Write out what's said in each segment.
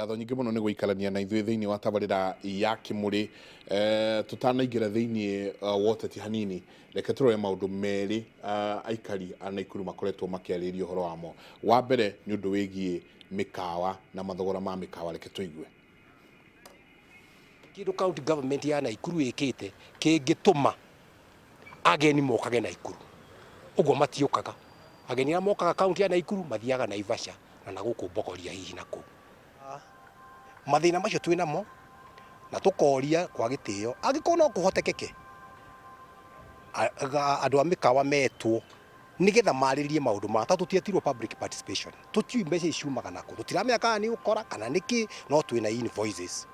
Ngatho nyingĩ mũno nĩ gũikarania na ithuĩ thĩinĩ wa tabarĩra ya Kĩmũrĩ. Tũtanaingĩra thĩinĩ wa ũteti hanini, reke tũrore maũndũ merĩ aikari a Naikuru makoretwo makĩarĩrĩria ũhoro wamo. Wa mbere nĩ ũndũ wĩgiĩ mĩkawa na mathogora ma mĩkawa, reke tũigue. Kĩndũ county government ya Naikuru ĩkĩte kĩngĩtũma ageni mokage Naikuru, ũguo matiũkaga. Ageni arĩa mokaga kaunti ya Naikuru mathiaga Naivasha na na gũkũ Bogoria hihi na kũu. Mathĩna macio twĩ namo na tũkoria kwa gĩtĩo angĩkorwo no kũhotekeke andũ a mĩkawa metwo nĩgetha marĩrĩrie maũndũ maya, tondũ tũtietirwo public participation, tũtiũĩ mbeca ici ciumaga nakũ, tũtiramenya kana nĩ ũkora kana nĩ kĩ, no twĩna invoices.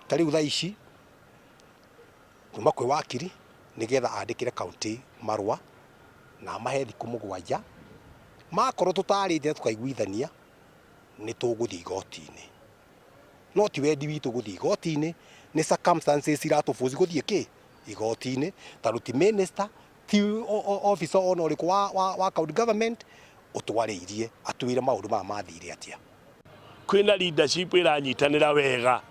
Ta rĩu thaa ici kuma kwĩ wakiri nĩgetha andĩkĩre county marũa na amahe thikũ 7, makorwo tũtarĩte na tũkaiguithania nĩ tũgũthiĩ igoti-inĩ. No ti wendi witũ gũthiĩ igoti-inĩ, nĩ circumstances iratũ force gũthiĩ kĩ? Igoti-inĩ, tondũ ti minister, ti officer ona ũrĩkũ wa county government ũtwarĩirie atwĩre maũndũ maya mathire atĩa. Kwĩna leadership ĩranyitanĩra wega,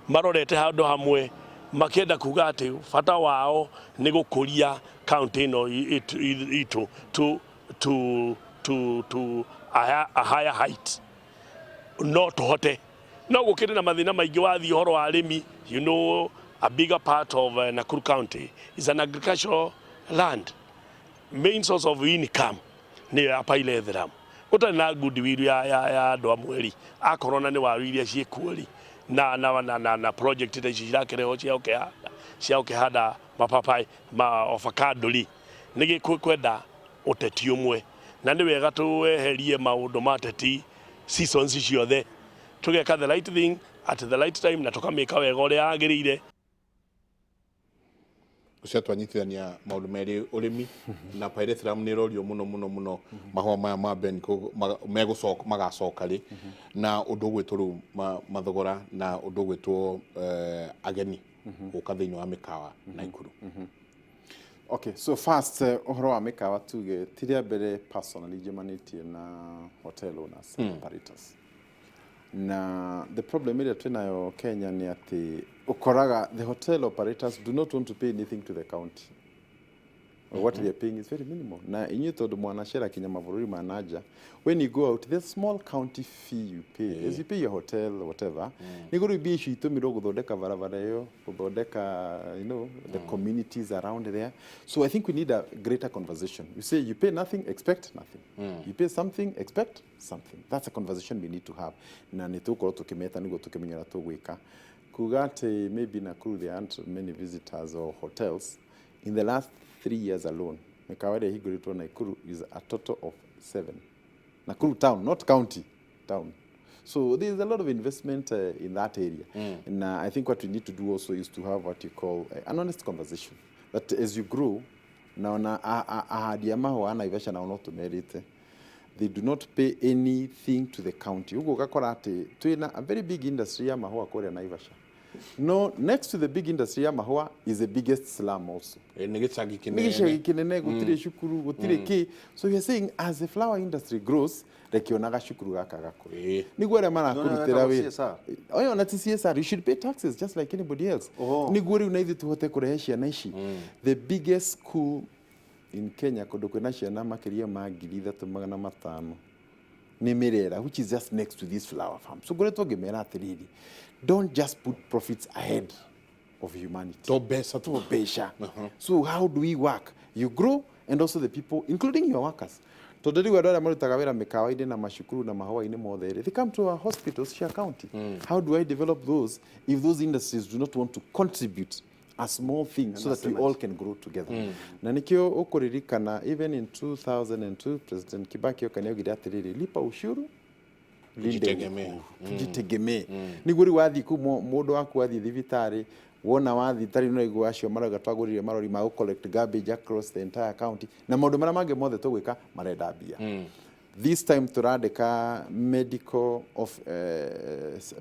marorete handũ hamwe, makĩenda kuga atĩ bata wao nĩ gũkũria county ĩno itũ to a higher height. No tũhote, no gũkĩrĩ na mathĩna maingĩ wathiĩ ũhoro wa arĩmi. A bigger part of Nakuru County is an agricultural land. Main source of income nĩyo ya pyrethrum. Gũtarĩ na goodwill ya andũ amwe rĩ, akorwo na nĩ waru iria ciĩkuo rĩ, na project ta ici cirakĩrehwo cia gũkĩhanda mababaĩ ma avocado rĩ, nĩ gĩkwenda ũteti ũmwe, na nĩ wega tweherie maũndũ ma teti seasons ciothe, tũgeka the right thing at the right time na tũkamĩka wega ũrĩa yagĩrĩire. Ũcio twanyitithania maũndũ merĩ, ũrĩmi na pyrethrum. Nĩ ĩrorio mũno mũno mũno mahũa maya ma Benco megũcoka, magacoka rĩ, na ũndũ ũgwĩtwo rĩu mathogora na ũndũ ũgwĩtwo ageni gũka thĩinĩ wa mĩkawa Naikuru. Okay, so first, ũhoro wa mĩkawa, tuge ti rĩa mbere personally njemanĩtie na hotel owners and operators, na the problem ĩrĩa twĩnayo Kenya nĩ atĩ ũkoraga the hotel operators do not want to pay anything to the county, or what they are paying is very minimal. Na inyuĩ tondũ mwanacera kinya mabũrũri ma nanja, when you go out, there's small county fee you pay as you pay your hotel, whatever, nĩguo rĩu mbia icio itũmĩrwo gũthondeka barabara ĩyo, gũthondeka the communities around there. So I think we need a greater conversation. You say you pay nothing, expect nothing. You pay something, expect something. That's a conversation we need to have, na nĩ tũgũkorwo tũkĩmeta nĩguo tũkĩmenya ũrĩa tũgwĩka. Kuga atĩ maybe Nakuru there aren't many visitors or hotels, in the last 3 years alone, mĩkawa ĩrĩa ĩhingũrĩtwo Nakuru is a total of seven. Nakuru town, not county, town. So there is a lot of investment in that area. And I think what we need to do also is to have what you call an honest conversation. That as you grow, naona ahandi a mahũa a Naivasha nao no tũmerĩte they do not pay anything to the county. Ũguo ũgakora atĩ twĩna a very big industry ya mahũa kũrĩa Naivasha. No, next to the big industry ya mahũa is the biggest slum also. Nĩ gĩcagi Nĩ kĩnene. Gĩcagi kĩnene, gũtirĩ cukuru, gũtirĩ kĩ. So we are saying, as the flower industry grows, reke ona gacukuru gaka gakũre nĩguo arĩa marakũrutĩra Nĩwona wĩra CSR? Oyo na ti CSR, you should pay taxes just like anybody else, nĩguo rĩu na ithuĩ tũhote kũrehe ciana ici. The biggest school in Kenya, kũndũ kwĩna ciana makĩria ma 3,500, nĩ Mirera, which is just next to this flower farm. So ngoretwo ngĩmera atĩrĩrĩ, don't just put profits ahead of humanity. To mbeca tu. To mbeca. So how do we work? You grow and also the people, including your workers, tondũ rĩu andũ arĩa marutaga wĩra mĩkawa-inĩ na macukuru na mahũa-inĩ mothe rĩ, they come to our hospitals cia county. How do I develop those if those industries do not want to contribute a small thing so that we all can grow together? Na nikĩo ũkũririkana even in 2002 President Kibaki oka nĩaugire atĩrĩrĩ, lipa ushuru, linde Jitegemee. uhuru, tujitegemee, nĩguo rĩu wathiĩ kuu mũndũ waku wathiĩ thibitarĩ, wona wathiĩ tarĩ no igua acio marauga twagũrire marori ma gũ collect garbage across the entire county na maũndũ marĩa mangĩ mothe tũgwĩka marenda mbia. This time tũrandĩka medical of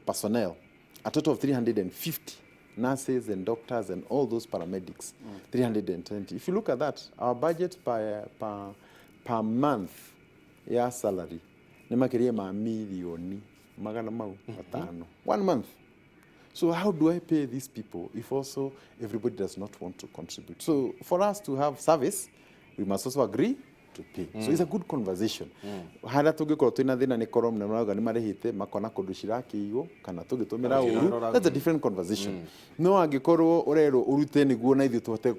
personnel, a total of 350 nurses and doctors and all those paramedics, 320. If you look at that, our budget per month ya salary nĩ makĩria ma mirioni Magana mau matano one month. So how do I pay these people if also everybody does not want to contribute? So for us to have service, we must also agree to pay. So it's a good conversation. Harĩa tũngĩkorwo twĩna thĩna nĩ korwo nĩ marauga nĩ marĩhĩte makona kũndũ cirakĩiywo kana tũngĩtũmĩra ũru, that's a different conversation. No angĩkorwo ũrerwo ũrute nĩguo na ithuĩ tũhote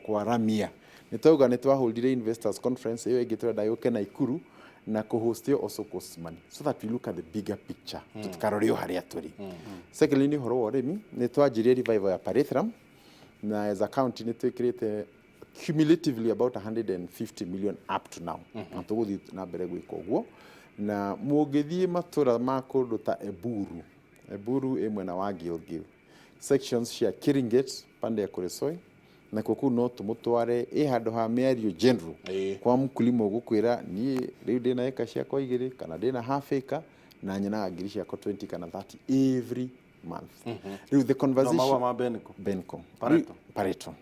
kwaramia, nĩ twauga nĩ twahũrire investors conference ĩyo ĩngĩ tũrenda yũke Naikuru na kũhost ĩyo also costs money, so that we look at the bigger picture, tũtikarore o harĩa tũrĩ. Secondly, nĩ ũhoro wa ũrĩmi, nĩ twanjirie revival ya pyrethrum, na as a county nĩ twĩkĩrĩte cumulatively about 150 million up to now, na tũgũthiĩ na mbere gwĩka ũguo. Na mũngĩthiĩ matũra ma kũndũ ta Eburu, Eburu ĩ mwena wa Gilgil, sections cia Kiringet, pande ya Kuresoi nakuo kũu, no tũmũtware ĩ handũ ha mĩario general kwa mkulima ũgũkwĩra, niĩ rĩu ndĩna ĩka ciakwa 2 kana ndĩna half acre na nyonaga ngiri ciakwa 20 kana 30 every month. Rĩu the conversation Mahũa ma Benco. Benco. Pareto. Pareto.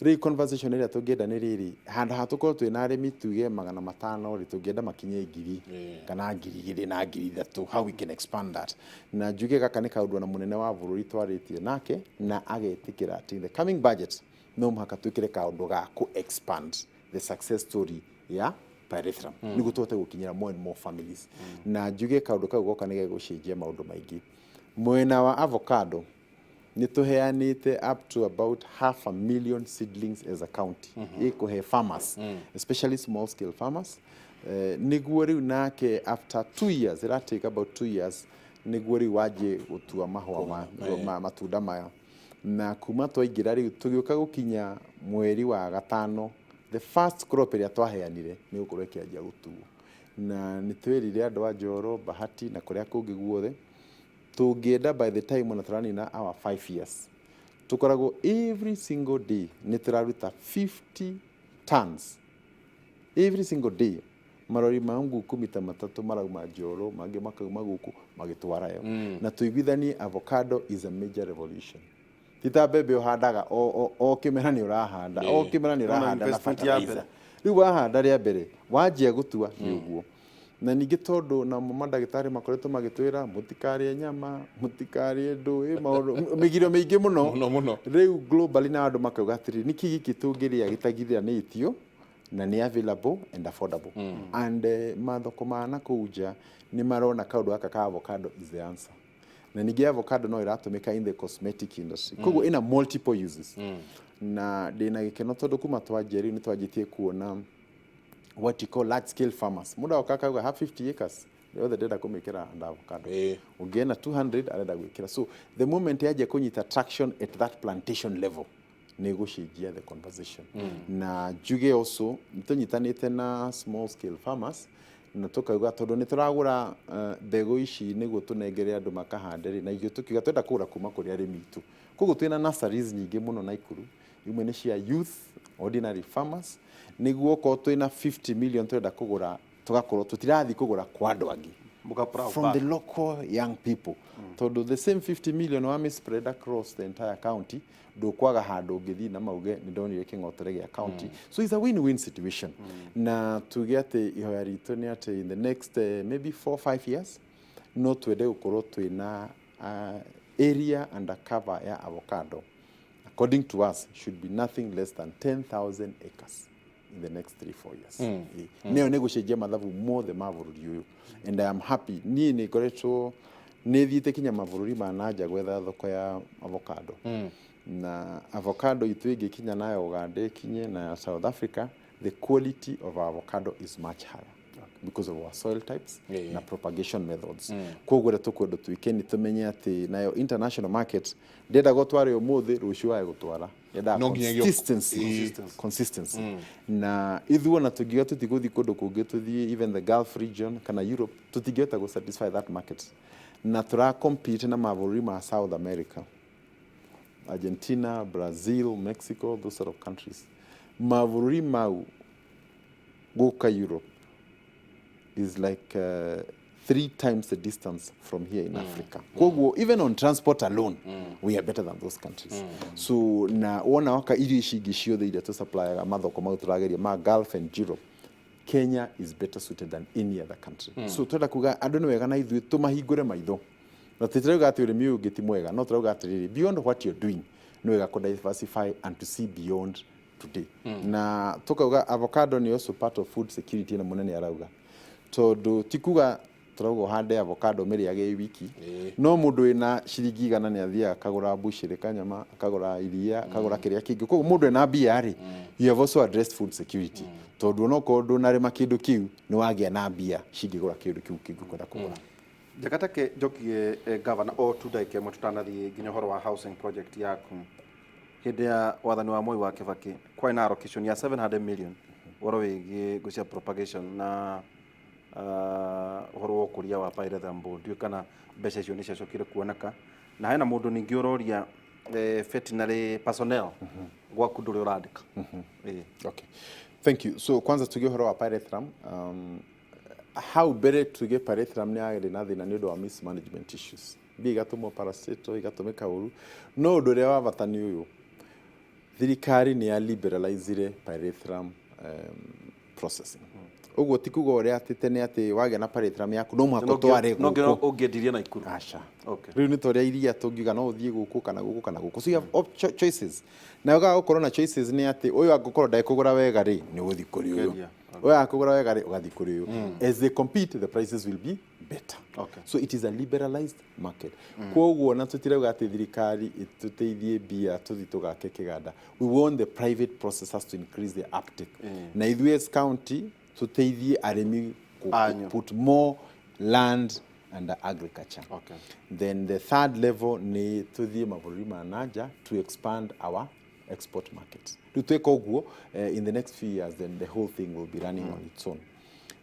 Rĩu conversation ĩrĩa tũngĩenda nĩ rĩrĩ, handũ ha tũkorwo twĩna arĩmi tuge 500 rĩ, tũngĩenda makinye 1,000 kana 2,000 na 3,000. How we can expand that? Na njuge gaka nĩ kaũndũ ona mũnene wa bũrũri twarĩtie nake na agetĩkĩra atĩ in the coming budget no mũhaka twĩkĩre kaũndũ ga kũ expand the success story ya pyrethrum nĩguo tũhote gũkinyĩra more and more families. Na njuge kaũndũ kau goka nĩ gegũcenjia maũndũ maingĩ. Mwena wa avocado, nĩ tũheanĩte up to about half a million seedlings as a county, ĩkũhe farmers, especially small scale farmers, nĩguo rĩu nake after 2 years, ĩra take about 2 years nĩguo rĩu wanjie gũtua mahũa ma matunda maya. Na kuma twaingĩra rĩu tũgĩũka gũkinya mweri wa gatano, the first crop ĩrĩa twaheanire nĩ gũkorwo ĩkĩanjia gũtuo. Na nĩ twĩrire andũ a Njoro, Bahati na kũrĩa kũngĩ guothe, tũngĩenda by the time ona tũranina our 5 years, tũkoragwo every single day nĩ tũraruta 50 tons every single day. Marori ma nguku mita 3 marauma Njoro, mangĩ makauma gũkũ magĩtwara yo. Na tũiguithanie, avocado is a major revolution. Ti ta mbembe ũhandaga o kĩmera, nĩ ũrahanda o kĩmera, nĩ ũrahanda na investment ya fertilizer. Rĩu wahanda rĩa mbere, wanjia gũtua nĩ ũguo. Na ningĩ tondũ namo mandagĩtarĩ makoretwo magĩtwĩra mũtikarĩe nyama, mũtikarĩe ndũĩ, maũndũ mĩgirio mĩingĩ mũno. Mũno mũno. Rĩu globally na andũ makauga atĩrĩ, nĩkĩ gĩkĩ tũngĩrĩa gĩtagithanĩtio na nĩ available and affordable? And mathoko ma nakũu nja nĩ marona kaũndũ gaka ka avocado is the answer. Na ningĩ avocado no ĩratũmĩka in the cosmetic industry, koguo ĩna multiple uses. Na ndĩna gĩkeno tondũ kuma twanjia rĩu nĩ twanjĩtie kuona what you call large scale farmers. Mũndũ agoka akauga, "Have 50 acres yothe ndĩrenda kũmĩkĩra under avocado." Ũngĩ ena 200 arenda gwĩkĩra. So the moment yanjia kũnyita traction at that plantation level, nĩ gũcenjia the conversation. Na njuge also nĩ tũnyitanĩte na small scale farmers na tũkauga tondũ nĩ tũragũra mbegũ ici nĩguo tũnengere andũ makahande rĩ, na ithuĩ tũkiuga twenda kũgũra kuma kũrĩ arĩmi itũ. Koguo twĩna nurseries nyingĩ mũno Naikuru, imwe nĩ cia youth, ordinary farmers, nĩguo okorwo twĩna 50 million tũrenda kũgũra, tũgakorwo tũtirathiĩ kũgũra kwa andũ angĩ, Mũka from the local young people, tondũ the same 50 million wame spread across the entire county, ndũkwaga handũ ũngĩthiĩ na mauge nĩ ndonire kĩng'otore gĩa county. So it's a win-win situation. Na tuge atĩ ihoya ritũ nĩ atĩ in the next maybe 4 5 years no twende gũkorwo twĩna area under cover ya avocado, according to us, should be nothing less than 10,000 acres in the next 3 4 years. Nĩyo nĩ gũcenjia mathabu mothe ma bũrũri ũyũ. And I am happy, niĩ nĩ ngoretwo nĩ thiĩte kinya mabũrũri ma nanja gwetha thoko ya avocado. Na avocado itũ ĩngĩkinya nayo Uganda, ĩkinye na South Africa, the quality of our avocado is much higher because of our soil types na propagation methods. Koguo ũrĩa tũkwenda tuĩke nĩ tũmenye atĩ nayo international market ndĩenda gũtwara ũmũthĩ, rũciũ wae gũtwara. Yendaga No nginyagia consistency. Consistency. Na ithuĩ ona tũngiuga tũtigũthiĩ kũndũ kũngĩ, tũthiĩ even the Gulf region kana Europe, tũtingĩhota gũ satisfy that market. Na tũra compete na mabũrũri ma South America, Argentina, Brazil, Mexico, those sort of countries. Mabũrũri mau gũka Europe is like three times the distance from here in Africa. Koguo even on transport alone, we are better than those countries. So na wona waka irio ici ingĩ ciothe iria tũsupplyaga mathoko mau tũrageria ma Gulf and Europe, Kenya is better suited than any other country. So twenda kuga andũ nĩ wega na ithuĩ tũmahingũre maitho, na tũtirauga atĩ ũrĩmi ũyũ ũngĩ ti mwega, no tũrauga atĩrĩrĩ, beyond what you're doing, nĩ wega kũ diversify and to see beyond today. Na tũkauga avocado nĩ also part of food security, na mũnene arauga tondũ ti kuga tũrauga ũhande avocado mĩrĩage ĩ wiki, no mũndũ wĩna ciringi 100 nĩ athiaga akagũra mbucĩrĩ kanyama, akagũra iria, akagũra kĩrĩa kĩngĩ. Koguo mũndũ ena mbia rĩ, you have also addressed food security, tondũ onokorwo ndũnarĩma kĩndũ kĩu, nĩ wagĩa na mbia cingĩgũra kĩndũ kĩu kĩngĩ ũkwenda kũgũra. Njakatake njokie governor o tu ndagĩka ĩmwe tũtanathiĩ nginya ũhoro wa housing project yaku. Hĩndĩ ya wathani wa Moi wa Kibaki kwarĩ na allocation ya 700 million ũhoro wĩgiĩ ngũ cia propagation na ũhoro wa ũkũria wa pyrethrum board. Ndiũĩ kana mbeca icio nĩ ciacokire kuoneka. Na hena mũndũ ningĩ ũroria veterinary personnel gwaku ndũrĩ ũrandĩka. Okay. Thank you. So kwanza tuge ũhoro wa pyrethrum. Hau mbere tuge pyrethrum nĩ yarĩ na thĩna nĩ ũndũ wa mismanagement issues. Mbia igatũmwo paracetamol igatũmĩka ũru. No ũndũ ũrĩa wa bata nĩ ũyũ. Thirikari nĩ ya liberalizire pyrethrum processing. Ũguo ti kuga ũrĩa atĩ tene atĩ wagĩa na pyrethrum yaku no mũhaka ũtware No nginya gũkũ. Ũngĩendirie Naikuru. Aca. Okay. Rĩu nĩ ta ũrĩa iria tũngiuga no ũthiĩ gũkũ kana gũkũ kana gũkũ. So you have choices. Na ũgaga gũkorwo na choices nĩ atĩ ũyũ angĩkorwo ndekũgũra wega rĩ, nĩ ũgũthiĩ kũrĩ ũyũ. Ũkendia. Ũyũ akũgũra wega rĩ, ũgathiĩ kũrĩ ũyũ. As they compete, the prices will be better. So it is a liberalized market. Koguo na tũtirauga atĩ thirikari ĩtũteithie mbia tũthiĩ tũgake kĩganda. We want the private processors to increase their uptake. Na ithuĩ as county tũteithie arĩmi Anyu. put more land under agriculture. Then the third level nĩ tũthiĩ mabũrũri ma nanja to expand our export markets. Rĩu tweka ũguo, in the next few years, then the whole thing will be running on its own.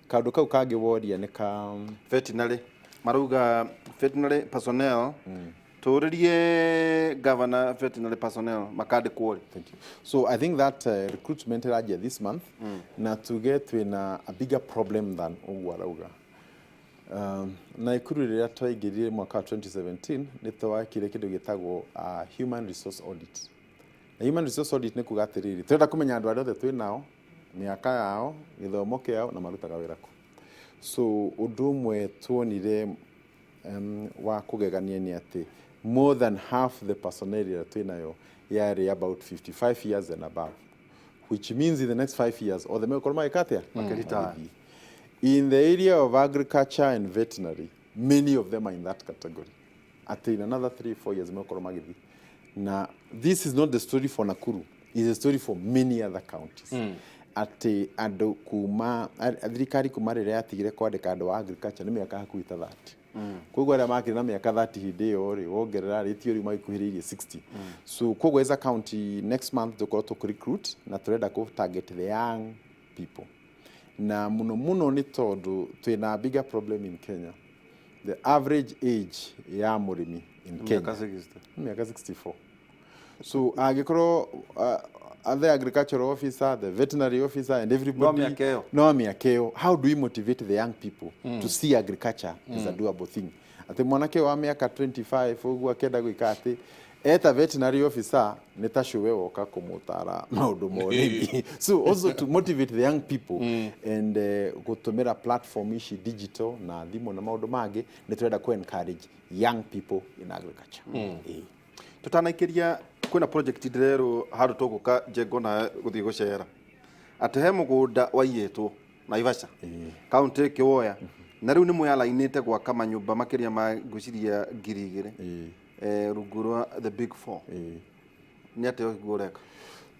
Kaũndũ kau kangĩ woria nĩ ka Veterinary marauga veterinary personnel tũrĩrie governor, veterinary personnel makandĩkwo rĩ? Thank you. So I think that recruitment ĩranjia this month, na tuge twĩna a bigger problem than ũguo arauga. Naikuru rĩrĩa twaingĩrire mwaka wa 2017 nĩ twakire kĩndũ gĩtagwo human resource audit. Na human resource audit nĩ kuga atĩrĩrĩ, tũrenda kũmenya andũ arĩa othe twĩ nao, mĩaka yao, gĩthomo kĩao na marutaga wĩra kũ. So ũndũ ũmwe tuonire wa kũgegania nĩ atĩ more than half the personnel ĩrĩa twĩ nayo yarĩ about 55 years and above, which means in the next 5 years othe megũkorwo magĩka atĩa? Makĩretire. Magĩthiĩ. In the area of agriculture and veterinary, many of them are in that category, atĩ in another 3-4 years megũkorwo magĩthiĩ. Na this is not the story for Nakuru, is a story for many other counties, atĩ andũ kuma thirikari kuma rĩrĩa yatigire kwandĩka andũ a agriculture nĩ mĩaka hakuhĩ ta 30. Koguo arĩa makĩrĩ na mĩaka 30 hĩndĩ ĩyo rĩ, wongerera rĩ, tio rĩu magĩkuhĩrĩirie 60. So koguo as a county, next month tũkorwo tũkĩ na tũrenda kũ target the young people, na mũno mũno nĩ tondũ twĩna bigger problem in Kenya. The average age ya mũrĩmi in Kenya Mĩaka 60. Mĩaka 64. So angĩkorwo the agricultural officer, the veterinary officer and everybody No mĩaka ĩyo. No mĩaka ĩyo, how do we motivate the young people to see agriculture as a doable thing, atĩ mwanake wa mĩaka 25 ũguo akĩenda gwĩka atĩ eta veterinary officer nĩ ta cũwe woka kũmũtara maũndũ ma ũrĩmi? So also to motivate the young people and gũtũmĩra platform ici digital na thimũ na maũndũ mangĩ, nĩ tũrenda kũ encourage young people in agriculture. Ĩĩ. Tutanaikĩria, kwĩna project ndĩrerwo handũ tũgũka njengo na gũthiĩ gũcera, atĩ he mũgũnda waiyĩtwo Naivasha, kaunti ĩkĩwoya, na rĩu nĩ mwĩyarainĩte gwaka manyũmba makĩria ma ngwĩciria 2000 rungu rwa the big four. Nĩ atĩa ũguo ũreka?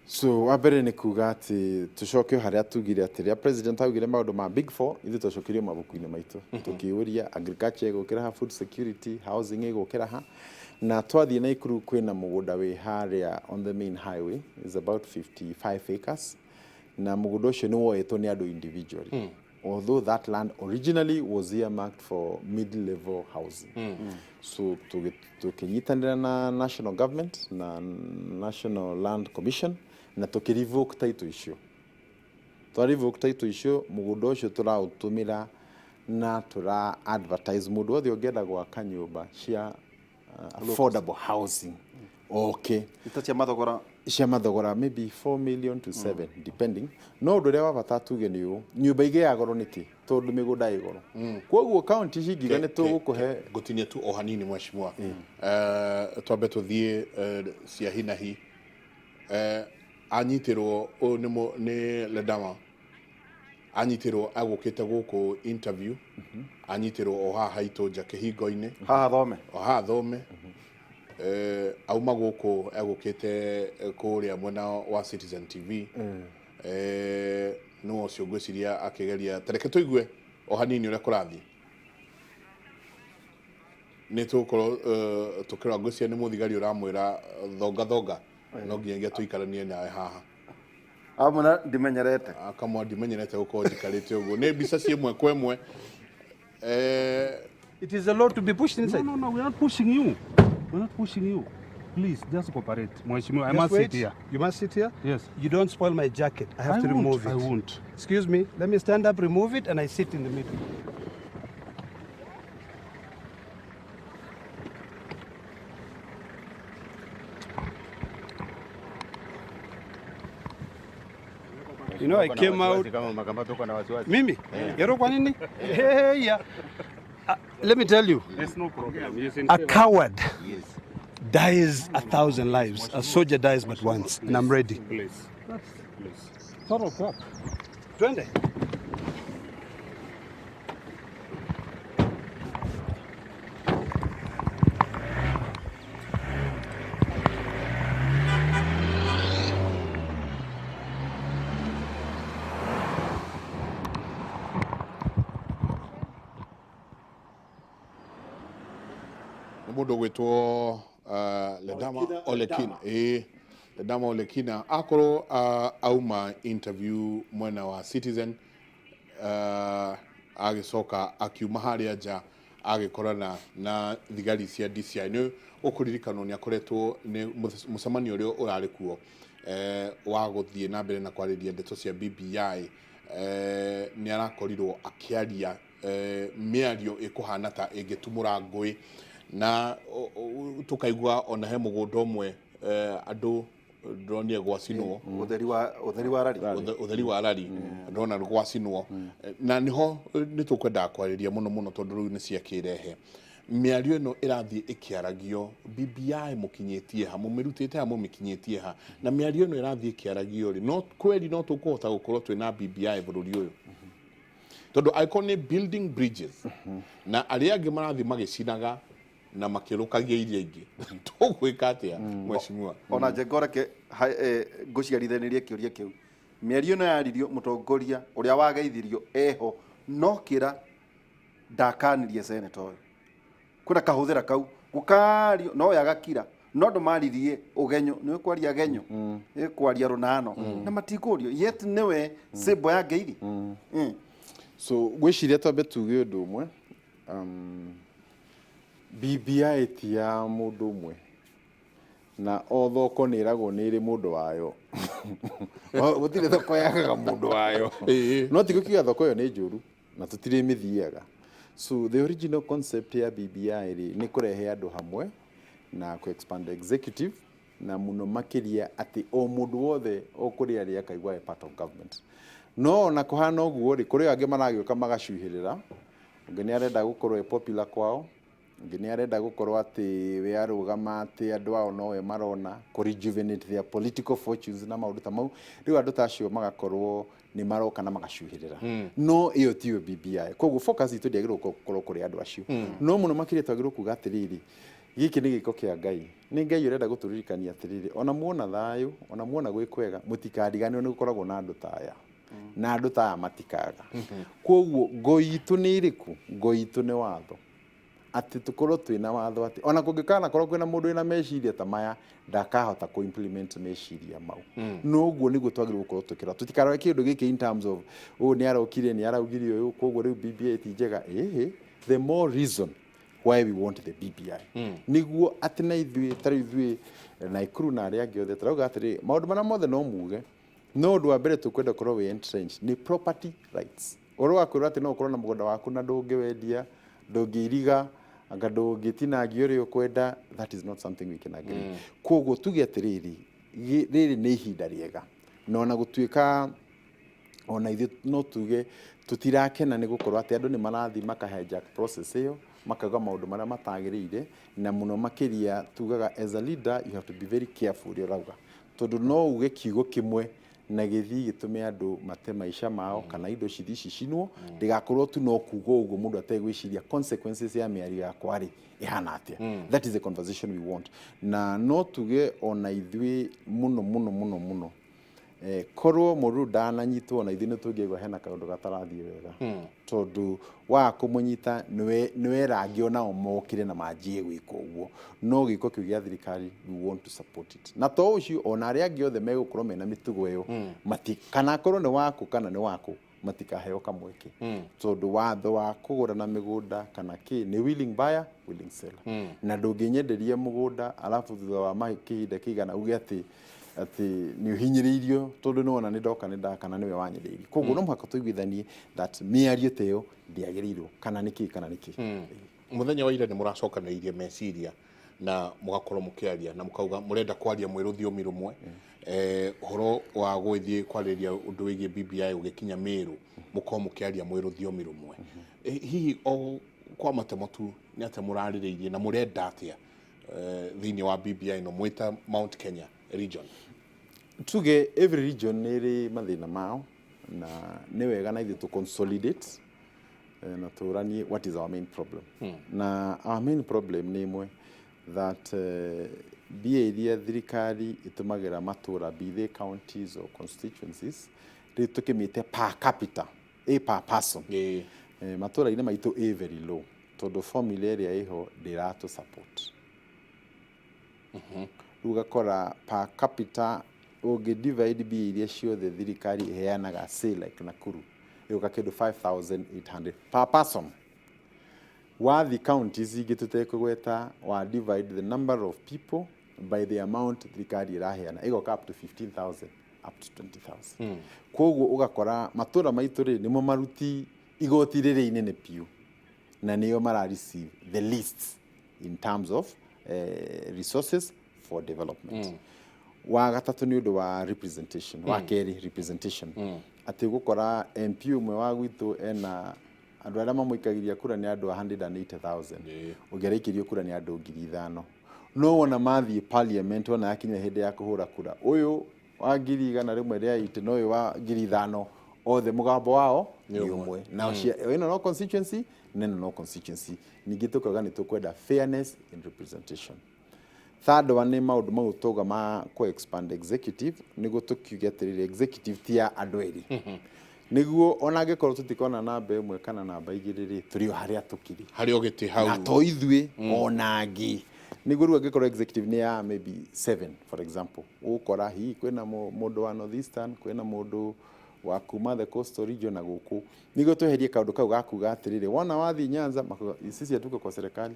So wa mbere nĩ kuga atĩ tũcoke o harĩa tugire atĩ rĩrĩa president augire maũndũ ma big four, ithuĩ twacokirio mabuku-inĩ maitũ tũkĩũria agriculture ĩgũkĩra ha, food security, housing ĩgũkĩra ha. Na twathiĩ Naikuru kwĩna mũgũnda wĩ harĩa on the main highway, is about 55 acres, na mũgũnda ũcio nĩ woetwo nĩ andũ individually, although that land originally was earmarked for middle level housing. So tũkĩnyitanĩra na national government na National Land Commission na tũkĩ-revoke title icio. Twa-revoke title icio, mũgũnda ũcio tũraũtũmĩra na tũra advertise mũndũ wothe ũngĩenda gwaka nyũmba cia affordable housing, okay. Ita cia mathogora. Cia mathogora maybe 4 million to 7 depending. No ũndũ ũrĩa wa bata tuge nĩ ũũ, nyũmba igĩaga goro nĩkĩ? Tondũ mĩgũnda ĩ goro. Koguo kaunti ici ingiuga nĩ tũgũkũhe Ngũtinie tu o hanini, mheshimiwa. Twambe tũthiĩ cia hinahi. Anyitĩrwo ũyũ nĩ Ledama, anyitĩrwo agũkĩte gũkũ interview, anyitĩrwo o haha haitũ nja kĩhingo-inĩ. Haha thome. O haha thome. Auma gũkũ egũkĩte kũrĩa mwena wa Citizen TV. No ũcio ngwĩciria akĩgeria, tareke tũigue o hanini ũrĩa kũrathiĩ. Nĩ tũgũkorwo tũkĩrora, ngwĩciria nĩ mũthigari ũramwĩra thonga thonga, no nginyagia tũikaranie nawe haha. Amwĩra ndimenyerete. Akamwa ndimenyerete gũkorwo njikarĩte ũguo. Nĩ mbica ci ĩmwe kwa ĩmwe. It is a law to be pushed inside. No, no, no, we're not pushing you. We're not pushing you. Please, just cooperate. Mheshimiwa, I Just must wait. sit here. You must sit here? Yes. You don't spoil my jacket. I have I to won't, remove it. I won't. Excuse me. Let me stand up, remove it, and I sit in the middle. You know, I came out. Mimi? Yero kwa nini? Hey, yeah. Let me tell you. There's no problem. Yes, in A favor. coward dies 1,000 lives. A soldier dies but once, and I'm ready. Please. Please. Total crap. Twende. Nĩ mũndũ ũgwĩtwo Ledama Olekina. Ĩĩ, Ledama Olekina akorwo auma interview mwena wa Citizen, agĩcoka akiuma harĩa nja agĩkorana na thigari cia DCI. Nĩ ũkũririkanwo nĩ akoretwo nĩ mũcemanio ũrĩa ũrarĩ kuo wa gũthiĩ na mbere na kwarĩria ndeto cia BBI, nĩ arakorirwo akĩaria mĩario ĩkũhana ta ĩngĩtumũra ngũĩ, na tũkaigua ona he mũgũnda ũmwe andũ ndĩronire gwacinwo. Ũtheri wa rari. Ũtheri wa rari ndona gwacinwo, na niho nĩ tũkwendaga kwarĩria mũno mũno, tondũ rĩu nĩ ciakĩrehe mĩario ĩno ĩrathiĩ ĩkĩaragio. BBI mũkinyĩtie ha? Mũmĩrutĩte ha? Mũmĩkinyĩtie ha? Na mĩario ĩno ĩrathiĩ ĩkĩaragio rĩ, no kweri no tũkũhota gũkorwo twĩna BBI bũrũri ũyũ? Tondũ angĩkorwo nĩ building bridges na arĩa angĩ marathiĩ magĩcinaga na makĩrũkagia iria ingĩ, tũgwĩka atĩa, mheshimiwa? Ona njengo reke ngũciarithanĩrie kĩũria kĩu. Mĩario ĩno yaririo mũtongoria ũrĩa wageithirio eho, no kĩra ndakanirie seneta ũyũ kwĩna kahũthĩra kau gũkario no yagakira, no andũ maririe ũgenyo nĩ kwaria genyo nĩ kwaria rũnano na matikũrio, yet nĩwe symbol ya ngeithi. So ngwĩciria twambe tuge ũndũ ũmwe, BBI ti ya mũndũ ũmwe, na o thoko nĩ ĩragwo nĩ ĩrĩ mũndũ wayo. Gũtirĩ thoko yagaga mũndũ wayo. No ti gũkiuga thoko ĩyo nĩ njũru na tũtirĩ mĩthiaga. So the original concept ya BBI rĩ, nĩ kũrehe andũ hamwe na kũ expand the executive, na mũno makĩria atĩ o mũndũ wothe o kũrĩa arĩ akaigua e part of government. No ona kũhana ũguo rĩ, kũrĩ angĩ maragĩũka magacuhĩrĩra. Ũngĩ nĩ arenda gũkorwo e popular kwao, ũngĩ nĩ arenda gũkorwo atĩ we arũgama atĩ andũ ao nowe marona, kũ rejuvenate their political fortunes na maũndũ ta mau. Rĩu andũ ta acio magakorwo nĩ maroka na magacuhĩrĩra, no ĩyo tiyo BBI. Koguo focus itũ ndĩagĩrĩirwo gũkorwo kũrĩ andũ acio, no mũno makĩria twagĩrĩirwo kuga atĩrĩrĩ, gĩkĩ nĩ gĩko kĩa Ngai. Nĩ Ngai ũrenda gũtũririkania atĩrĩrĩ, ona muona thayũ, ona muona gwĩ kwega, mũtikariganĩrwo nĩ gũkoragwo na andũ ta aya, na andũ ta aya matikaga. Koguo ngo itũ nĩ ĩrĩkũ? Ngo itũ nĩ watho, atĩ tũkorwo twĩna watho atĩ ona kũngĩkanakorwo kwĩna mũndũ wĩna meciria ta maya, ndakahota kũ implement meciria mau. No ũguo nĩguo twagĩrĩirwo gũkorwo tũkĩrora, tũtikarore kĩndũ gĩkĩ in terms of ũyũ nĩ arokire nĩ araugire ũyũ, koguo rĩu BBI ti njega. Ĩhĩ, the more reason why we want the BBI, nĩguo atĩ na ithuĩ, ta rĩu ithuĩ Naikuru na arĩa angĩ othe tũrauga atĩrĩ, maũndũ marĩa mothe no muge, no ũndũ wa mbere tũkwenda ũkorwo wĩ entrenched nĩ property rights. Ũhoro wa kwĩrwo atĩ no ũkorwo na mũgũnda waku na ndũngĩwendia, ndũngĩiriga, anga ndũngĩtinangia ũrĩa ũkwenda, that is not something we can agree. Koguo tuge atĩrĩrĩ, Rĩrĩ nĩ ihinda rĩega, na ona gũtuĩka ona ithuĩ no tuge tũtirakena nĩ gũkorwo atĩ andũ nĩ marathiĩ maka hijack process ĩyo, makauga maũndũ marĩa matagĩrĩire, na mũno makĩria tugaga as a leader you have to be very careful ũrĩa ũrauga, tondũ no uge kiugo kĩmwe na gĩthiĩ gĩtũme andũ mate maica mao kana indo cithiĩ cicinwo. Ndĩgakorwo tu no kuga ũguo mũndũ ategwĩciria consequences ya mĩario yakwa rĩ ĩhana atĩa. That is the conversation we want. Na no tuge ona ithuĩ mũno mũno mũno mũno, korwo mũndũ ndananyitwo, na ithuĩ nĩ tũngĩaigua hena kaũndũ gatarathiĩ wega, tondũ waga kũmũnyita nĩwera angĩ onao mokire na manjie gwĩka ũguo. No gĩko kĩu gĩa thirikari, we want to support it, na to ũcio, ona arĩa angĩ othe megũkorwo mena mĩtugo ĩyo, mati kana akorwo nĩ waku kana nĩ waku, matikaheo kamweke, tondũ watho wa kũgũrana mĩgũnda kana kĩ nĩ willing buyer, willing seller, na ndũngĩnyenderia mũgũnda alafu thutha wa kĩhinda kĩigana uge atĩ nĩ ũhinyĩrĩirio tondũ nĩ wona nĩ ndoka nĩ ndakana nĩwe wanyendeirie. Koguo no mũhaka tũiguithanie that mĩario ta ĩyo ndĩagĩrĩirwo, kana nĩ kĩ kana nĩ kĩ. Mũthenya wa ira nĩ mũracokanĩrĩirie meciria na mũgakorwo mũkĩaria na mũkauga mũrenda kwaria mwĩ rũthiomi rũmwe, ũhoro wa gũgĩthiĩ kwarĩrĩria ũndũ wĩgiĩ BBI ũgĩkinya Mĩrũ, mũkorwo mũkĩaria mwĩ rũthiomi rũmwe. Hihi o kwa matemo tu nĩ atĩa mũrarĩrĩirie na mũrenda atĩa thĩinĩ wa BBI no mwĩta Mount Kenya region? Tuge every region nĩ ĩrĩ mathĩna mao, na nĩ wega na ithuĩ tũ consolidate na tũranie what is our main problem. Na our main problem nĩ ĩmwe, that mbia iria thirikari ĩtũmagĩra matũra, be they counties or constituencies, rĩu tũkĩmĩte per capita, per person, matũra-inĩ maitũ ĩ very low, tondũ formula ĩrĩa ĩho ndĩratũ support. Rĩu ũgakora per capita ũngĩ divide mbia iria ciothe thirikari ĩheanaga, say like Nakuru, ĩgũka kĩndũ 5800 per person. Wathi counties ingĩ tũtekũgweta, wa divide the number of people by the amount thirikari ĩraheana, ĩgoka up to 15,000, up to 20,000. Koguo ũgakora matũra maitũ rĩ nĩmo maruti igoti rĩrĩ inene biũ, na nĩo mara receive the least in terms of resources for development. Wa gatatũ nĩ ũndũ wa representation, wa kerĩ representation, atĩ ũgũkora MP ũmwe wa gwitũ ena andũ arĩa mamũikagĩria kura nĩ andũ 180,000, ũngĩ araikĩrio kura nĩ andũ 5,000. No wona mathiĩ parliament, wona yakinya hĩndĩ ya kũhũra kura, ũyũ wa 180,000 na ũyũ wa 5,000, othe mũgambo wao nĩ ũmwe, na ĩno no constituency na ĩno no constituency. Ningĩ tũkauga nĩ tũkwenda fairness in representation. Third one nĩ maũndũ mau tauga ma kũ expand executive, nĩguo tũkiuge atĩrĩrĩ, executive ti ya andũ erĩ, nĩguo ona angĩkorwo tũtikona namba ĩmwe kana namba igĩrĩ rĩ, tũrĩ o harĩa tũkĩrĩ. Harĩ o gĩtĩ hau. Na to ithuĩ, ona angĩ. Nĩguo rĩu angĩkorwo executive nĩ ya maybe seven, for example, ũgũkora hihi kwĩna mũndũ wa North Eastern, kwĩna mũndũ wa kuma the coastal region na gũkũ, nĩguo tweherie kaũndũ kau ga kuga atĩrĩrĩ, wona wathiĩ Nyanza makuga sisi hatuko kwa serikali,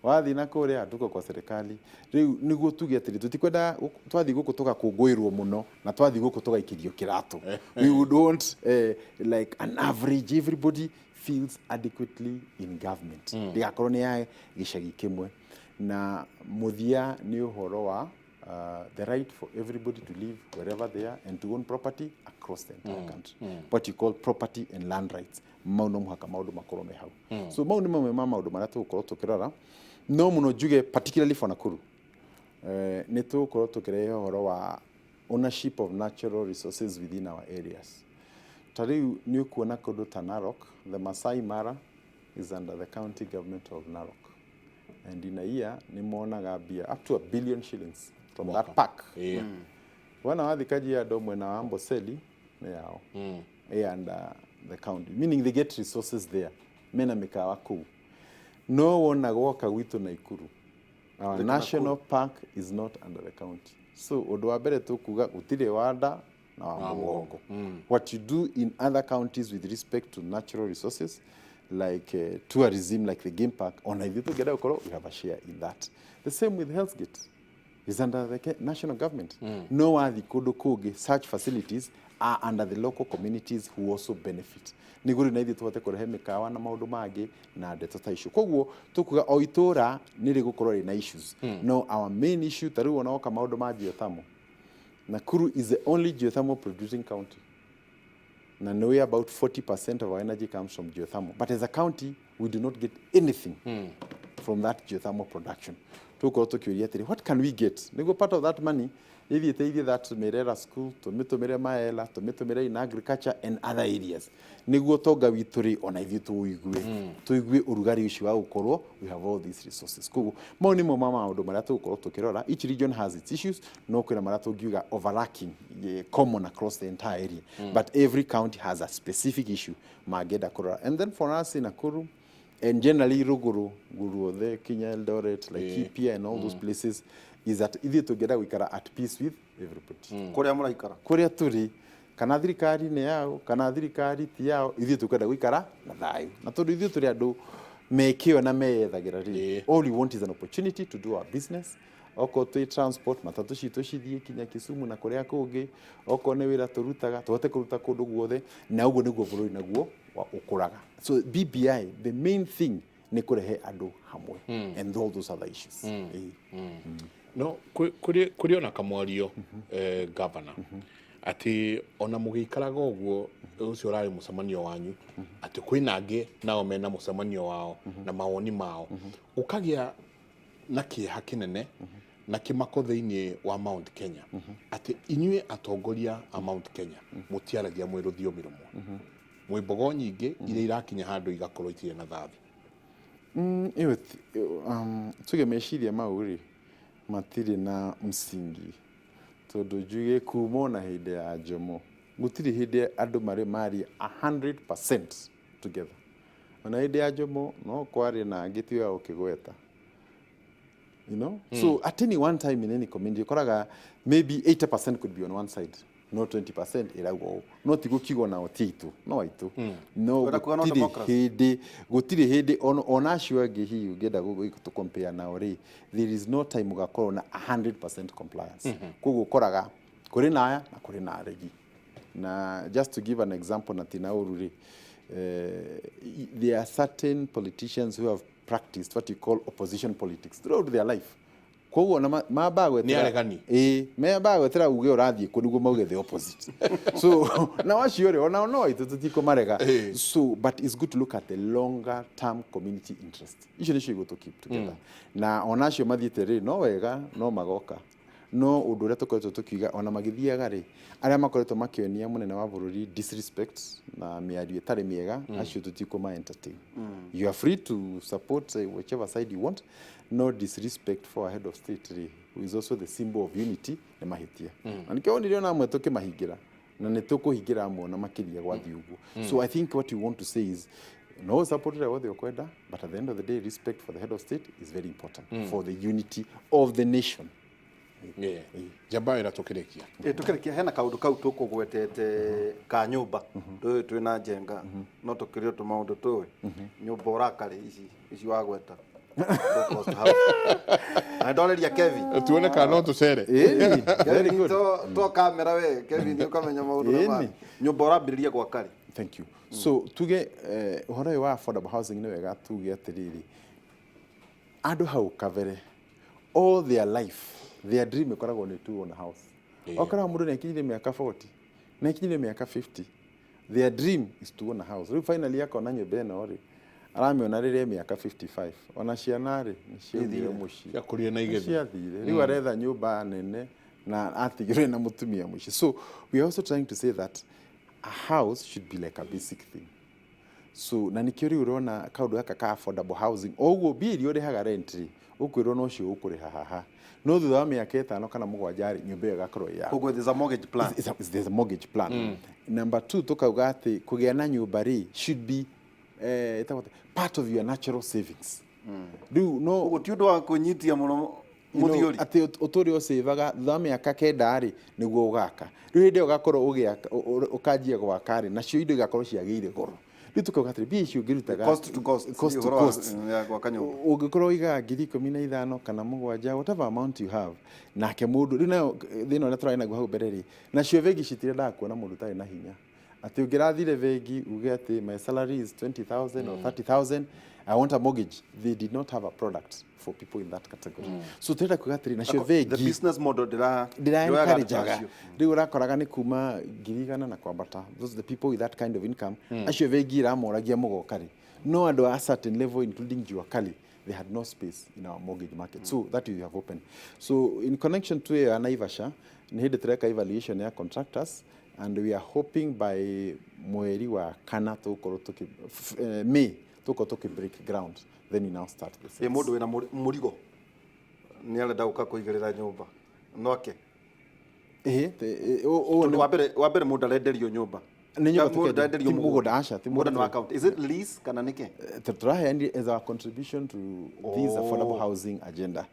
wathiĩ na kũrĩa hatuko kwa serikali. Rĩu nĩguo tuge atĩrĩ, tũtikwenda twathiĩ gũkũ tũgakũngũĩrwo mũno na twathiĩ gũkũ tũgaikĩrio kĩratũ. We would want like an average, everybody feels adequately in government, ndĩgakorwo nĩ ya gĩcagi kĩmwe. Na mũthia nĩ ũhoro wa the right for everybody to live wherever they are and to own property across the entire country, what you call property and land rights. Mau no mũhaka maũndũ makorwo me hau. So mau nĩ mamwe ma maũndũ marĩa tũgũkorwo tũkĩrora. No mũno njuge particularly for Nakuru, nĩ tũgũkorwo tũkĩrehe ũhoro wa ownership of natural resources within our areas. Ta rĩu nĩ ũkuona kũndũ ta Narok, the Masai Mara is under the county government of Narok, and in a year nĩ monaga mbia up to 1 billion shillings from that park. Wona wathi Kajiado mwena wa Amboseli nĩ yao, ĩ under the county, meaning they get resources there, mena mĩkawa kũu. No wona gwoka gwitũ Naikuru, our national park is not under the county. So ũndũ wa mbere tũkuga gũtirĩ wanda na wa mũgongo. What you do in other counties with respect to natural resources like tourism, like the game park, ona ithuĩ tũngĩenda gũkorwo we have a share in that. The same with Hell's Gate is under the national government. No wathi kũndũ kũngĩ, such facilities are under the local communities who also benefit, nĩguo rĩu na ithuĩ tũhote kũrehe mĩkawa na maũndũ mangĩ na ndeto ta icio. Koguo tũkuga o itũra nĩ rĩgũkorwo rĩna issues, no our main issue, ta rĩu ona woka maũndũ ma geothermal. Nakuru is the only geothermal producing county. Na nĩ about 40% of our energy comes from geothermal. But as a county, we do not get anything from that geothermal production. Tũgũkorwo tũkĩũria atĩrĩ, what can we get? Nĩguo part of that money ĩthiĩ ĩteithie that Merera school, tũmĩtũmĩre Maela, tũmĩtũmĩre in agriculture and other areas. Nĩguo ũtonga witũ rĩ, ona ithuĩ tũũigue, tũigue ũrugarĩ ũcio wa gũkorwo we have all these resources. Koguo mau nĩmo ma maũndũ marĩa tũgũkorwo tũkĩrora. Each region has its issues, no kwĩna marĩa tũngiuga overlapping, common across the entire area. But every county has a specific issue mangĩenda kũrora. And then for us in Nakuru, and generally Ruguru, guruothe, Kinya, Eldoret, Laikipia and all those places, is that ithuĩ tũngĩenda gũikara at peace with everybody. Kũrĩa mũraikara. Kũrĩa tũrĩ, kana thirikari nĩ yao, kana thirikari ti yao, ithuĩ tũkwenda gũikara na thayũ. Na tondũ ithuĩ tũrĩ andũ mekĩo na meyethagĩra rĩ, all we want is an opportunity to do our business. Okorwo twĩ transport, matatũ citũ cithiĩ kinya Kisumu na kũrĩa kũngĩ, okorwo nĩ wĩra tũrutaga, tũhote kũruta kũndũ guothe, na ũguo nĩguo bũrũri naguo ũkũraga. So BBI, the main thing nĩ kũrehe andũ hamwe and all those other issues. No kũrĩ ona kamwario, governor, atĩ ona mũgĩikaraga ũguo, ũcio ũrarĩ mũcemanio wanyu, atĩ kwĩna angĩ nao mena mũcemanio wao na mawoni mao, ũkagĩa na kĩeha kĩnene na kĩmako thĩinĩ wa Mount Kenya atĩ inyuĩ atongoria a Mount Kenya mũtiaragia mwĩ rũthiomi rũmwe, mwĩ mbogo nyingĩ iria irakinya handũ igakorwo itirĩ na thathi. Ĩyo tuge meciria mau rĩ matirĩ na msingi, tondũ njuge kuma ona hĩndĩ ya Jomo gũtirĩ hĩndĩ andũ marĩ maria 100% together. Ona hĩndĩ ya Jomo no kwarĩ na angĩ tiwe ũkĩgweta, so at any one time in any community ũkoraga maybe 80% could be on one side, no 20% ĩrauga ũũ, no ti gũkiuga nao ti aitũ, no aitũ no. Wenda kuga no Gũtirĩ democracy. hĩndĩ, gũtirĩ hĩndĩ ona acio angĩ hihi ũngĩenda gũtũ nao rĩ, there is no time ũgakorwo na 100% compliance. Koguo ũkoraga kũrĩ na aya na kũrĩ na aregi. Na just to give an example, na tina ũru rĩ, there are certain politicians who have practiced what you call opposition politics throughout their life. Koguo ona mambaga Nĩ gwetera aregani. Ĩĩ, mambaga gwetera uge ũrathiĩ kũ nĩguo mauge the opposite. So na wacio rĩ, onao no aitũ, tũtikũmarega. So but it's good to look at the longer term community interest. Icio nĩcio igũtũ keep together. Na ona acio mathiĩte rĩ, no wega no magoka, no ũndũ ũrĩa tũkoretwo tũkiuga ona magĩthiaga rĩ, arĩa makoretwo makĩonia mũnene wa bũrũri disrespect na mĩario ĩtarĩ mĩega, acio tũtikũma entertain. You are free to support whichever side you want. No disrespect for a head of state rĩ, who is also the symbol of unity, nĩ mahĩtia. Na nĩkĩo wonire ona amwe tũkĩmahingĩra, na nĩ tũkũhingĩra amwe ona makĩria gwathiĩ ũguo. So I think what you want to say is no support ũrĩa wothe ũkwenda, but at the end of the day, respect for the head of state is very important for the unity of the nation. Yeah. Njamba wĩra tũkĩrĩkia. Ĩ, tũkĩrĩkia hena kaũndũ kau tũkũgwetete ka nyũmba tũĩ twĩna njenga, no tũkĩrio tũmaũndũ tũĩ nyũmba ũrakarĩ ici ici wagweta low cost house. Na ndoreria Kevin. Tuone kana no tũcere. Ĩni, very Kevin good. to kamera we Kevin ũkamenya maũndũ Ĩni. ma nyũmba ũrambĩrĩria gwaka rĩ. Thank you. So tuge ũhoro ũyũ wa affordable housing, nĩ wega tuge atĩrĩrĩ, andũ hau kabere all their life their dream ĩkoragwo nĩ to own a house. Okoraga mũndũ nĩ akinyire mĩaka 40, nĩ akinyire mĩaka 50, their dream is to own a house. Rĩu finally akona nyũmba ĩno rĩ, aramĩona rĩrĩa mĩaka 55, ona ciana rĩ nĩ ciaumire mũciĩ. Ciakũrire na igĩthiĩ. Ciathire. Rĩu aretha nyũmba nene na atigirwe na mũtumia mũciĩ. So we are also trying to say that a house should be like a basic thing. So na nikĩo rĩu ũrona kaũndũ gaka ka affordable housing, o ũguo mbia iria ũrĩhaga rent rĩ, ũkwĩrwo no cio ũkũrĩha haha, no thutha wa mĩaka 5 kana 7 rĩ, nyũmba ĩyo ĩgakorwo ĩ yaku. Koguo there's a mortgage plan. There's a mortgage plan. Number two, tukauga atĩ kũgĩa na nyũmba rĩ should be ĩtagwo atĩa? Part of your natural savings. Rĩu no Koguo ti ũndũ wa kwĩnyitia mũno mũthiũri. Atĩ ũtũre ũcĩvaga, thutha wa mĩaka 9 rĩ, nĩguo ũgaka. Rĩu hĩndĩ ĩyo ũgakorwo ũgĩaka, ũkanjia gwaka rĩ, nacio indo igakorwo ciagĩire goro. Rĩu tukauga atĩrĩ, mbia icio ũngĩrutaga Cost to cost. Cost to Ũhoro wa- cost. Ya gwaka nyũmba. Ũngĩkorwo ũigaga 15,000 kana 7, whatever amount you have, nake mũndũ rĩu nayo thĩna ũrĩa tũrarĩ naguo hau mbere rĩ, nacio bengi citirendaga kuona mũndũ ũtarĩ na hinya. Atĩ ũngĩrathire bengi uge atĩ my salary is 20,000 or 30,000, I want a mortgage, they did not have a product for people in that category. So tũrenda kuga atĩrĩ, nacio The bengi business model ndĩra ndĩra ndĩroyaga andũ encourageaga acio. rĩu ũrakoraga nĩ kuma 100,000 na kwambata, those the people with that kind of income, acio bengi iramoragia mũgoka rĩ. No andũ a certain level, including jua kali, they had no space in our mortgage market. So that we have opened. So in connection to ĩyo ya Naivasha, nĩ hĩndĩ tũreka evaluation ya contractors, and we are hoping by mweri wa kana tũgũkorwo tũkĩ May tũgũkorwo tũkĩ break ground, then we now start the Ĩ sales. mũndũ wĩna mũrigo nĩ arenda gũka kũigĩrĩra nyũmba noke? Ĩhĩ, ũũ Tondũ wa mbere mũndũ arenderio nyũmba. Nĩ nyũmba Mũndũ tũkendia. ndarenderio Ti mũgũnda, aca, ti mũgũnda. Nĩ wa mũgũnda. county. Is it lease kana nĩkĩ? Tũraheanire as our contribution to this affordable housing agenda,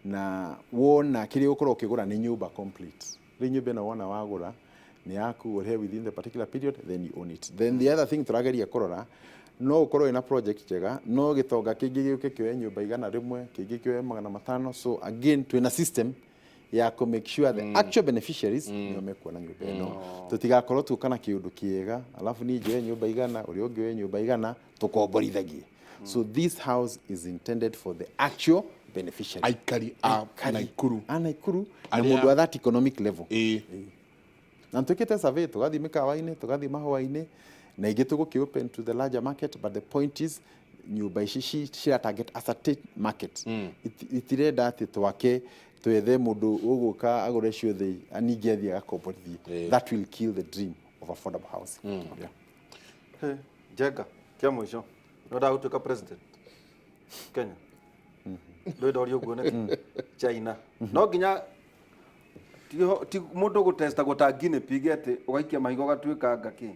na wona kĩrĩa ũkorwo ũkĩgũra nĩ nyũmba complete. Rĩu nyũmba ĩno wona wagũra nĩ yaku, ũrĩhe within the particular period, then you own it. Then the other thing tũrageria kũrora, no ũkorwo wĩna project njega, no gĩtonga kĩngĩ gĩũke kĩoe nyũmba 100, kĩngĩ kĩoe 500. So again twĩna system ya kũ make sure the actual beneficiaries nĩo mekuona nyũmba ĩno, tũtigakorwo tuoka na kĩũndũ kĩega, alafu niĩ njoe nyũmba 100, ũrĩa ũngĩ oe nyũmba 100, tũkomborithagie. So this house is intended for the actual beneficiary. Aikari a Naikuru. A Naikuru na mũndũ wa that economic level. Na twĩkĩte survey, tũgathiĩ mĩkawa-inĩ, tũgathiĩ mahũa-inĩ, na ingĩ tũgũkĩ open to the larger market, but the point is nyũmba ici cira target a certain market. Itirenda atĩ twake twethe mũndũ ũgũka agũre ciothe, ningĩ athiĩ agakomborithie. That will kill the dream of affordable housing, yeah. Hey, Njenga, kĩa mũico, nĩwendaga gũtuĩka president Kenya? Ndũĩ ndoria ũguo nĩkĩ? China no nginya ti mũndũ gũtestagwo ta guinea pig, atĩ ũgaikia mahiga ũgatuĩka ngakĩ,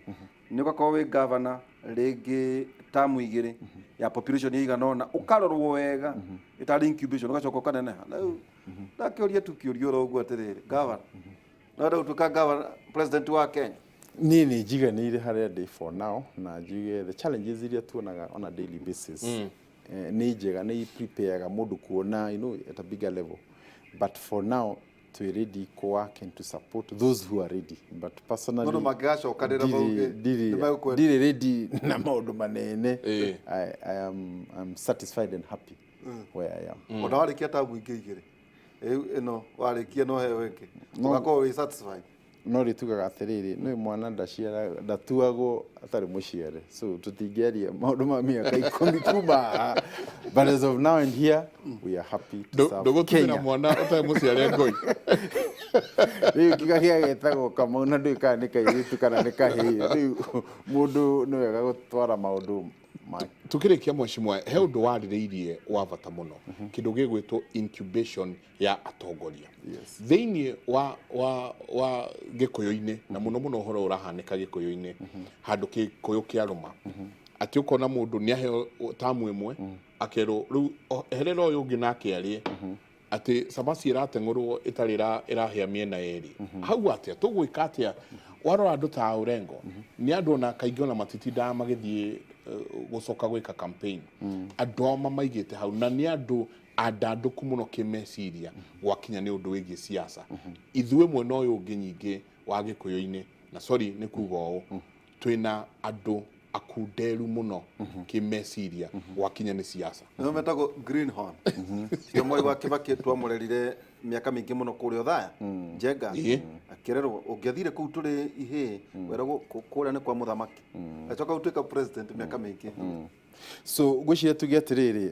nĩ ũgakorwo wĩ governor rĩngĩ tamu 2 ya population ĩigana ũna, ũkarorwo wega ĩtarĩ incubation, ũgacoka ũkaneneha. Rĩu ndakĩũria tu kĩũria oro ũguo atĩrĩrĩ, governor, no wenda gũtuĩka governor, president wa Kenya? Niĩ nĩ njiganĩire harĩa ndĩ for now, na njuge the challenges iria tuonaga on a daily basis nĩ njega, nĩ prepareaga mũndũ kuona at a bigger level, but for now twĩ ready to work and to support those who are ready, but personally Mũndũ mangĩgacokanĩra mauge nĩmegũkwenda. ndirĩ ready na maũndũ manene. I'm satisfied and happy where I am. Ona warĩkia tamu ingĩ 2 rĩu ĩno warĩkia, no heo ĩngĩ, ũgakorwo wĩ satisfied? No rĩtugaga atĩrĩrĩ, nĩ mwana ndaciara ndatuagwo atarĩ mũciare, so tũtingĩaria maũndũ ma mĩaka 10 kuma haha, but as of now and here we are happy to serve Ndũgũtumĩra Kenya. mwana ũtarĩ mũciare ngoi. Rĩu kiuga gĩa getagwo Kamau na ndũĩ kana nĩ kairĩtu kana nĩ kahĩĩ, rĩu mũndũ nĩ wega gũtwara maũndũ ma Tukĩrĩkia, mheshimiwa, he ũndũ warĩrĩirie wa bata mũno, kĩndũ gĩgwĩtwo incubation ya atongoria thĩinĩ wa gĩkũyũ-inĩ, na mũno mũno ũhoro ũrahanĩka gĩkũyũ-inĩ, handũ gĩkũyũ kĩarũma atĩ ũkona mũndũ nĩ aheo tamu ĩmwe, akerwo rĩu eherera ũyũ ũngĩ nake arĩe, atĩ cabaci ĩrateng'ũrwo ĩtarĩ ĩrahĩa mĩena yerĩ. Hau atĩa tũgwĩka atĩa? Warora andũ ta Orengo, nĩ andũ ona kaingĩ ona matitindaga magĩthiĩ gũcoka gwĩka campaign. Andũ ao mamaigĩte hau, na nĩ andũ andandũku mũno kĩmeciria gwakinya nĩ ũndũ wĩgiĩ siasa. Ithuĩ mwena ũyũ ũngĩ nyingĩ wa gĩkũyũ-inĩ, na sorry nĩ kuga ũũ, twĩna andũ akunderu mũno kĩmeciria gwakinya nĩ siasa. Nĩo metagwo greenhorn. Cio Mwai wa Kibaki twamũrerire mĩaka mĩingĩ mũno kũrĩa Othaya. Njenga akĩrerwo ũngĩathire kũu tũrĩ ihĩĩ weragwo kũrĩa nĩ kwa mũthamaki, acoka gũtuĩka president mĩaka mĩingĩ. So ngwĩciria tuge atĩrĩrĩ,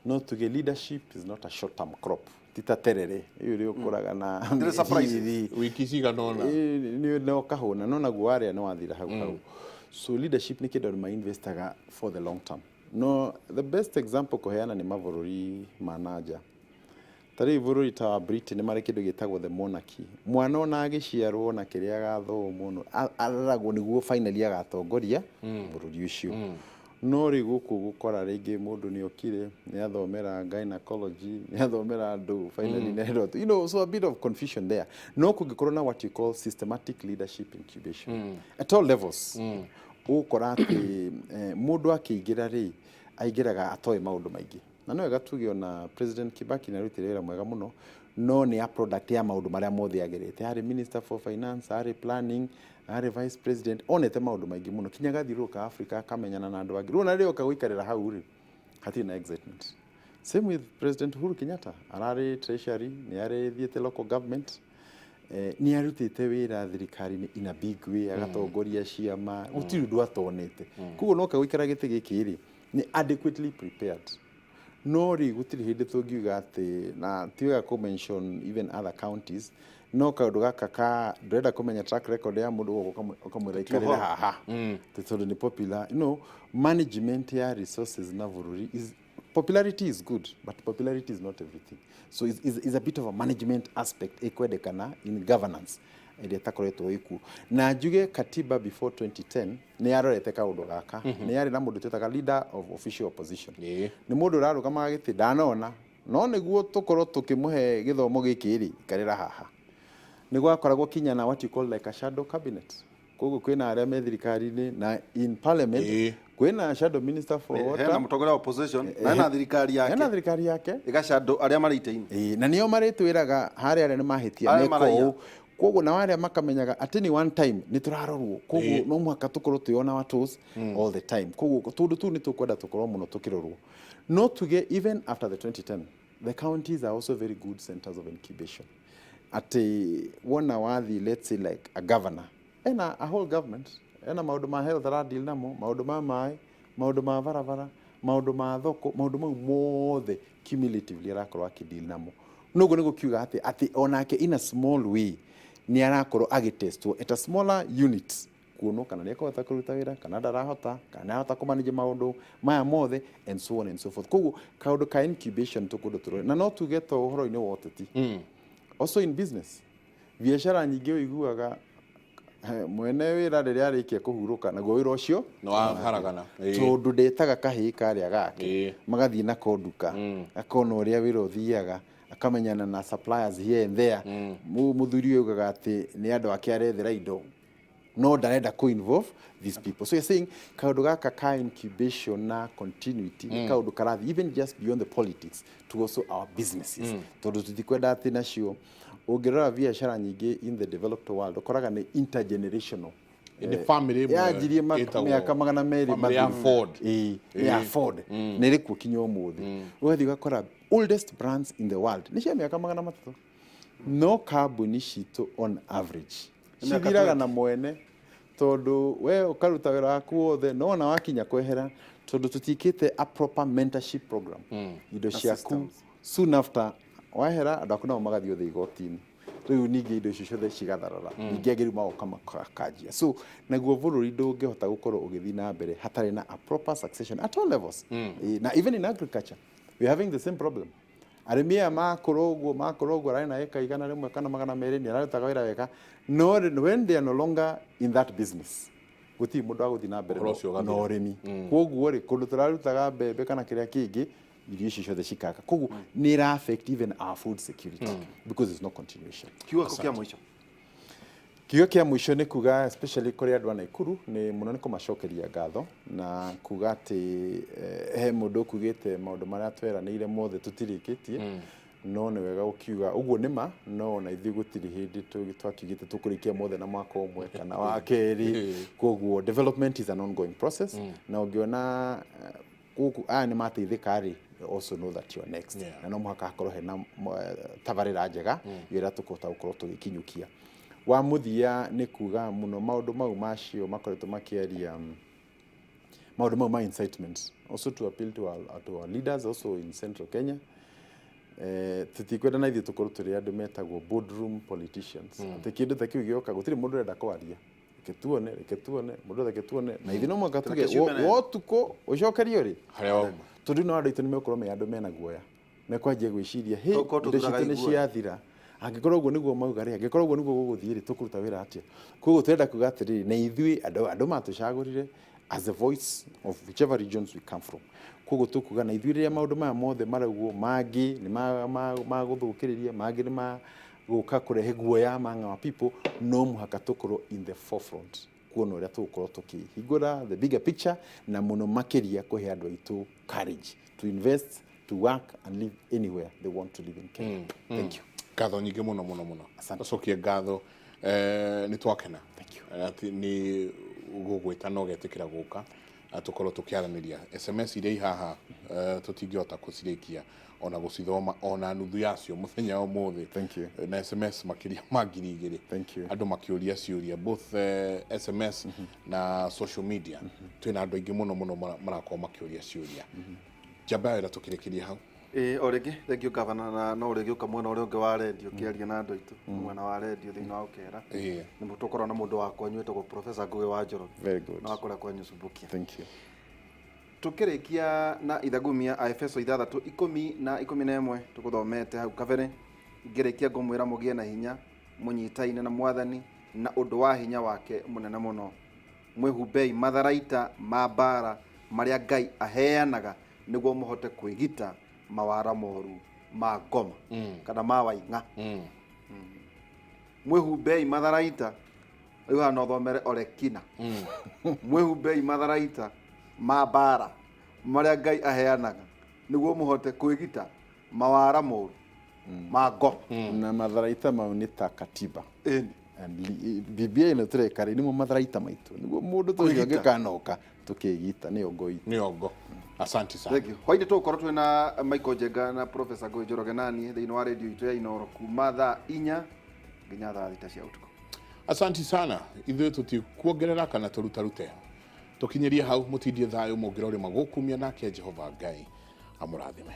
no tuge leadership is not a short term crop, ti ta terere ĩyo ĩrĩa ũkũraga na Ndĩrĩ surprises. mĩriri. Wiki cigana ũna. Nĩ no kahũna, no naguo warĩa nĩ wathira hau hau. So leadership nĩ kĩndũ andũ mainvestaga for the long term. No the best example kũheana nĩ mabũrũri ma nanja, ta rĩu bũrũri ta wa Britain nĩ marĩ kĩndũ gĩtagwo the monarchy. Mwana ona agĩciarwo na kĩrĩa agathomwo no araragwo nĩguo finally agatongoria bũrũri ũcio. No rĩu gũkũ gũkora rĩngĩ mũndũ nĩ okire, nĩ athomera gynecology, nĩ athomera andũ, finally nĩ arerwo, so a bit of confusion there. No kũngĩkorwo na what you call systematic leadership incubation at all levels, ũgũkora atĩ mũndũ akĩingĩra rĩ, aingĩraga atoĩ maũndũ maingĩ. Na no wega tuge ona President Kibaki nĩ arutire wĩra mwega mũno, no nĩ a product ya maũndũ marĩa mothe agerete. Arĩ minister for finance, arĩ planning, Arĩ vice president, onete maũndũ maingĩ mũno, kinya agathiũrũrũka Africa akamenyana na andũ angĩ. Rĩu ona rĩrĩa oka gũikarĩra hau rĩ, hatirĩ na excitement. Same with President Uhuru Kenyatta, ararĩ treasury, nĩ arĩthiĩte local government, nĩ arutĩte wĩra thirikari-inĩ in a big way, agatongoria ciama, gũtirĩ ũndũ atonete. Koguo noka gũikara gĩtĩ gĩkĩ rĩ, nĩ adequately prepared. No rĩ, gũtirĩ hĩndĩ tũngiuga atĩ, na ti wega kũ mention even other counties, no kaũndũ gaka ka ndũrenda kũmenya track record ya mũndũ ũgoka ũkamwĩra ikarĩra haha tondũ nĩ popular. Management ya resources na bũrũri is popularity is good, but popularity is not everything. So it's a bit of a management aspect ĩkwendekana in governance ĩrĩa ĩtakoretwo ĩkuo. Na njuge katiba before 2010 nĩ yarorete kaũndũ gaka, nĩ yarĩ na mũndũ twĩtaga leader of official opposition. Nĩ mũndũ ũrarũgamaga gĩtĩ ndanona, no nĩguo tũkorwo tũkĩmũhe gĩthomo gĩkĩ rĩ, ikarĩra haha. Nĩ gwakoragwo kinya na what you call like a shadow cabinet. Koguo kwĩna arĩa me thirikari-inĩ na in parliament kwĩna shadow minister for water, hena mũtongoria wa opposition na hena thirikari yake, hena thirikari yake ĩgacandũ arĩa marĩ itĩ-inĩ. Ĩĩ, na nĩo marĩtwĩraga harĩa arĩa nĩ mahĩtia Arĩa meka maraiya. ũũ. Koguo nao arĩa makamenyaga atĩ ni one time nĩ tũrarorwo, koguo no mũhaka tũkorwo twĩ on our toes all the time. Koguo tũndũ tũu nĩ tũkwenda tũkorwo mũno tũkĩrorwo. No tuge even after the 2010, the counties are also very good centers of incubation. Atĩ wona wathi, let's say like a governor, ena a whole government, ena maũndũ ma health aradeal namo, maũndũ ma maĩ, maũndũ ma barabara, maũndũ ma thoko, maũndũ mau mothe cumulatively arakorwo akĩdeal namo. Noguo nĩ gũkiuga atĩ onake in a small way nĩ arakorwo agĩtestwo at a smaller unit, kuonwo kana nĩ ekũhota kũruta wĩra kana ndarahota, kana nĩ arahota kũmanage maũndũ maya mothe and so on and so forth. Koguo kaũndũ ka incubation tũkũndũ tũrore, na no tuge to ũhoro-inĩ wa ũteti, also in business, biacara nyingĩ ũiguaga mwene wĩra rĩrĩa arĩkia kũhurũka, naguo wĩra ũcio Nĩ waharagana. Tondũ ndetaga kahĩĩ karĩa gake, magathiĩ nako nduka, akona ũrĩa wĩra ũthiaga, akamenyana na suppliers here and there. Mũthuri ũyũ augaga atĩ nĩ andũ ake arethera indo, no ndarenda kũ involve these people. So you're saying kaũndũ gaka ka incubation na continuity nĩ kaũndũ karathiĩ even just beyond the politics to also our businesses, tondũ tũtikwenda atĩ nacio ũngĩrora biacara nyingĩ in the developed world ũkoraga nĩ intergenerational. Nĩ family ĩmwe Yanjirie ĩtagwo mĩaka 200 family ya mathiru. Ford. Ĩĩ, nĩ ya Ford na ĩrĩ kuo kinya ũmũthĩ. Ũgathiĩ ũgakora oldest brands in the world nĩ cia mĩaka 300, no kambuni citũ on average Mĩaka cithiraga na mwene, tondũ we ũkaruta wĩra waku wothe, no ona wakinya kwehera, tondũ tũtiĩkĩte a proper mentorship program, indo ciaku systems. Soon after wahera, andũ aku nao magathiĩ othe igoti-inĩ. Rĩu ningĩ indo icio ciothe cigatharara, ningĩ angĩ rĩu magoka makanjia. So naguo bũrũri ndũngĩhota gũkorwo ũgĩthiĩ na mbere hatarĩ na a proper succession at all levels. Na even in agriculture we are having the same problem. Arĩmi aya makũrũ ũguo, makũrũ ũguo, ararĩ na ĩka 100 kana 200, nĩ ararutaga wĩra wega, no when they are no longer in that business, gũtirĩ mũndũ wa gũthiĩ na mbere Ũhoro ũcio na ũgathira. ũrĩmi. Koguo rĩ, kũndũ tũrarutaga mbembe kana kĩrĩa kĩngĩ, irio icio ciothe cikaga. Koguo nĩ ĩra affect even our food security because there's no continuation. Kiugo kĩa mũico. Kiugo kĩa mũico nĩ kuga, especially kũrĩ andũ a Naikuru, nĩ mũno nĩ kũmacokeria ngatho na kuga atĩ he mũndũ ũkugĩte maũndũ marĩa tweranĩire mothe tũtirĩkĩtie, no nĩ wega gũkiuga ũguo nĩ ma, no ona ithuĩ gũtirĩ hĩndĩ twakiugĩte tũkũrĩkia mothe na mwaka ũmwe kana wa kerĩ. Koguo development is an ongoing process, na ũngĩona gũkũ aya nĩ mateithĩka rĩ, also know that you are next. Na no mũhaka hakorwo hena tabarĩra njega ĩrĩa tũkũhota gũkorwo tũgĩkinyũkia. Wa mũthia nĩ kuga mũno maũndũ mau macio makoretwo makĩaria, maũndũ mau ma incitement, also to appeal to our leaders also in central Kenya. Tũtikwenda na ithuĩ tũkorwo tũrĩ andũ metagwo boardroom politicians, atĩ kĩndũ ta kĩu gĩoka gũtirĩ mũndũ ũrenda kwaria, reke tuone, reke tuone, mũndũ reke tuone, na ithuĩ no mũhaka tuge Reke ciume wotukũ ũcokerio rĩ Harĩa wauma. Tondũ no andũ aitũ nĩ megũkorwo me andũ mena guoya, mekwanjia gwĩciria, hĩ, Tũkorwo indo tũturaga citũ nĩ iguoya. ciathira, angĩkorwo ũguo nĩguo mauga rĩ, angĩkorwo ũguo nĩguo gũgũthiĩ rĩ, tũkũruta wĩra atĩa? Koguo tũrenda kuga atĩrĩrĩ, na ithuĩ andũ matũcagũrire as a voice of whichever regions we come from. Koguo tũkuga na ithuĩ rĩrĩa maũndũ maya mothe maraugwo, mangĩ nĩ ma gũthũkĩrĩria, mangĩ nĩ ma gũka kũrehe guoya among our people, no mũhaka tũkorwo in the forefront kuona ũrĩa tũgũkorwo tũkĩhingũra the bigger picture, na mũno makĩria kũhe andũ aitũ courage to invest, to work and live anywhere they want to live in Kenya. Thank you. Ngatho nyingĩ mũno mũno mũno. Asante. Acokie ngatho, nĩ twakena. Thank you. you. Atĩ nĩ gũgwĩta na ũgetĩkĩra gũka tũkorwo tũkĩaranĩria. SMS iria i haha tũtingĩhota kũcirĩkia ona gũcithoma ona nuthu yacio mũthenya wa ũmũthĩ. Thank you. Na SMS makĩria ma 2000. Thank you. Andũ makĩũria ciũria both SMS na social media. Twĩna andũ aingĩ mũno mũno marakorwo makĩũria ciũria. Njamba ya wĩra, tũkĩrĩkĩria hau. Ĩĩ, o rĩngĩ thank you, governor, na no ũrĩgĩũka mwena ũrĩa ũngĩ wa redio ũkĩaria na andũ aitũ, mwena wa redio thĩinĩ wa ũkera. Nĩ tũkorwo na mũndũ wa kwanyu wĩtagwo Professor Ngugi wa Njoroge. Very good. Na wa kũrĩa kwanyu Subukia. Thank you. Tukĩrĩkia na ithagumia a Efeso 6 10 na 11 tũgũthomete hau kabere. Ngĩrĩkia ngũmwĩra mũgĩe na hinya, mũnyitaine na Mwathani na ũndũ wa hinya wake mũnene mũno. Mwĩhumbei matharaita ma mbara marĩa Ngai aheanaga nĩguo mũhote kwĩgita mawara moru ma ngoma kana ma waing'a. Mwĩhumbei matharaita rĩu haha no thomere orekina. Mwĩhumbei matharaita ma mbara marĩa Ngai aheanaga nĩguo mũhote kwĩgita mawara moru ma ngoma. Na matharaita mau nĩ ta katiba. Ĩni. And BBI ĩno tũreka rĩ, nĩmo matharaita maitũ nĩguo mũndũ ta ũcio Kwĩgita. angĩkanoka tũkĩgita nĩyo ngo itũ. Nĩyo ngo. Asante sana. Thank you. Hwainĩ tũgũkorwo twĩna Michael Njenga na Professor Ngũgĩ Njoroge naniĩ thĩinĩ wa redio itũ ya Inoro kuma thaa 4 nginya thaa 6 cia ũtukũ. Asanti sana. Ithuĩ tũtikuongerera kana tũrutarute, tũkinyĩrie hau. Mũtindie thayũ, mũngĩra ũrĩma gũkumia, nake Jehova Ngai amũrathime.